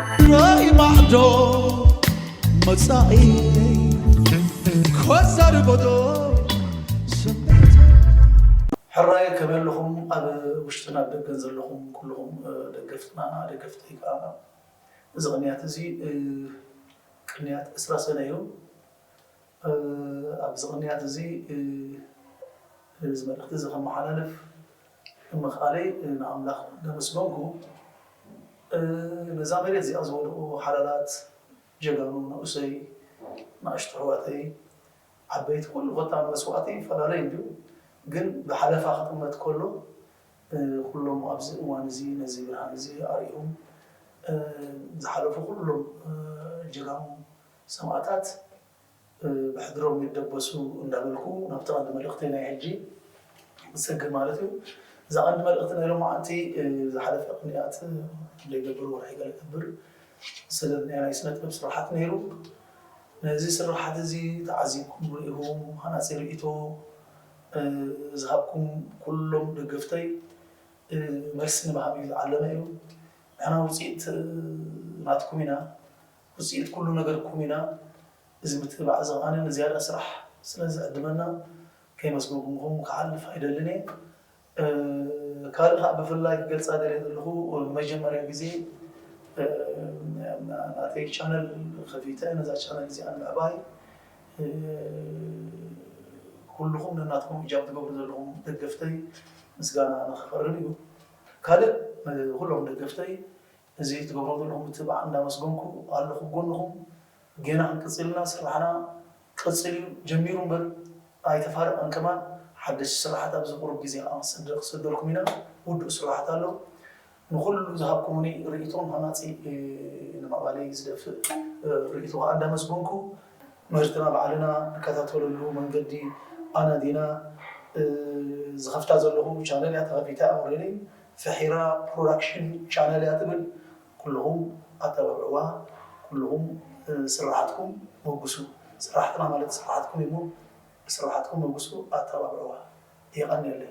ራእይ ማዕዶ መጻኢ ከዛርጎዶ ስምዒት። ሕራይ ከመይ ኣለኹም? ኣብ ውሽጥን ኣብ ደገን ዘለኹም ኩልኹም፣ እ፣ ደገፍትና፣ ደገፍተይ ከኣ፣ እዚ ቅንያት እዚ፣ እ፣ ቅንያት ዕስራ ሰነ እዩ። እ፣ ኣብዚ ቅንያት እዚ፣ እ፣ እዚ መልእኽቲ እዚ ከመሓላልፍ ምኽኣለይ፣ እ፣ ንኣምላኽ እናመስገንኩ፣ እ፣ ነዛ መሬት እዚኣ ዝወድቑ ሓላላት ጀጋኑ፣ ንኡሰይ፣ ንኣሽቱ ኣሕዋተይ፣ ዓበይቲ፣ ኩሉ ኮታ መስዋእቲ ይፈላለ እንድዩ፣ ግን ብሓለፋ ክጥመት ከሎ፣ እ፣ ኩሎም ኣብዚ እዋን እዚ ነዚ ብርሃን እዚ ኣርእዮም፣ እ፣ ዝሓለፉ ኩሎም፣ እ፣ ጀጋኑ ሰማእታት፣ እ፣ ብሕድሮም ይደበሱ እንዳበልኩ ናብቲ ቀንዲ መልእኽተይ ናይ ሕጂ ክሰግር ማለት እዩ። እዛ ቀንዲ መልእኽቲ ናይ ሎማዓንቲ፣ እ፣ ዝሓለፈ ቅንያት፣ እ፣ ክንደይ ገብር ወርሒ ገለ ገብር ዝሰደድናዮ ናይ ስነ ጥበብ ስራሓት ነይሩ። ነዚ ስራሓት እዚ ተዓዚብኩም ርኢኹም ሃናጺ ርእይቶ፣ እ፣ ዝሃብኩም ኩሎም ደገፍተይ፣ እ፣ መልሲ ንምሃብ እዩ ዝዓለመ እዩ። ንሕና ውፅኢት፣ እ፣ ናትኩም ኢና፣ ውፅኢት ኩሉ ነገርኩም ኢና። እዚ ምትብባዕ እዚ ከኣ ንዝያዳ ስራሕ ስለ ዝዕድመና ከየመስገንኩምኹም ክሓልፍ ኣይደልን እየ። እ፣ ካልእ ከኣ ብፍላይ ክገልጻ ደልየ ዘለኹ፣ መጀመርያ ግዜ፣ እ፣ ናተይ ቻነል ከፊተ ነዛ ቻነል እዚኣ ንምዕባይ፣ እ፣ ኩልኹም ነናትኩም እጃም ትገብሩ ዘለኹም ደገፍተይ ምስጋና ንኸቐርብ እዩ። ካልእ፣ እ፣ ኩሎም ደገፍተይ እዚ ትገብሮ ዘለኹም ምትብባዕ እንዳመስገንኩ ኣለኹ ጎንኹም። ጌና ክንቅጽልና ስራሕና ቀጽል እዩ፣ ጀሚሩ እምበር ኣይተፋረቐን። ከማን ሓደሽቲ ስራሓት ኣብዚ ቁሩብ ግዜ ከዓ ክሰደ-፣ ክሰደልኩም ኢና። ውዱእ ስራሓት ኣሎ። ንኹሉ ዝሃብኩምኒ ርእይቶን ሃናጺ፣ እ፣ ንምዕባለይ ዝደፍእ፣ እ፣ ርእይቶ ከዓ እንዳመስገንኩ ምህርትና ባዕልና ንከታተለሉ መንገዲ ኣናዲና፣ እ፣ ዝኸፍታ ዘለኹ ቻነል እያ ተኸፊታ ኦልሬዲ። ፍሒራ ፕሮዳክሽን ቻነል እያ ትብል። ኩልኹም ኣተባብዕዋ፣ ኩልኹም፣ እ፣ ስራሓትኩም መጉሱ። ስራሕትና ማለት ስራሓትኩም እሞ ስራሓትኩም መጉሱ፣ ኣተባብዕዋ። የቐንየለይ።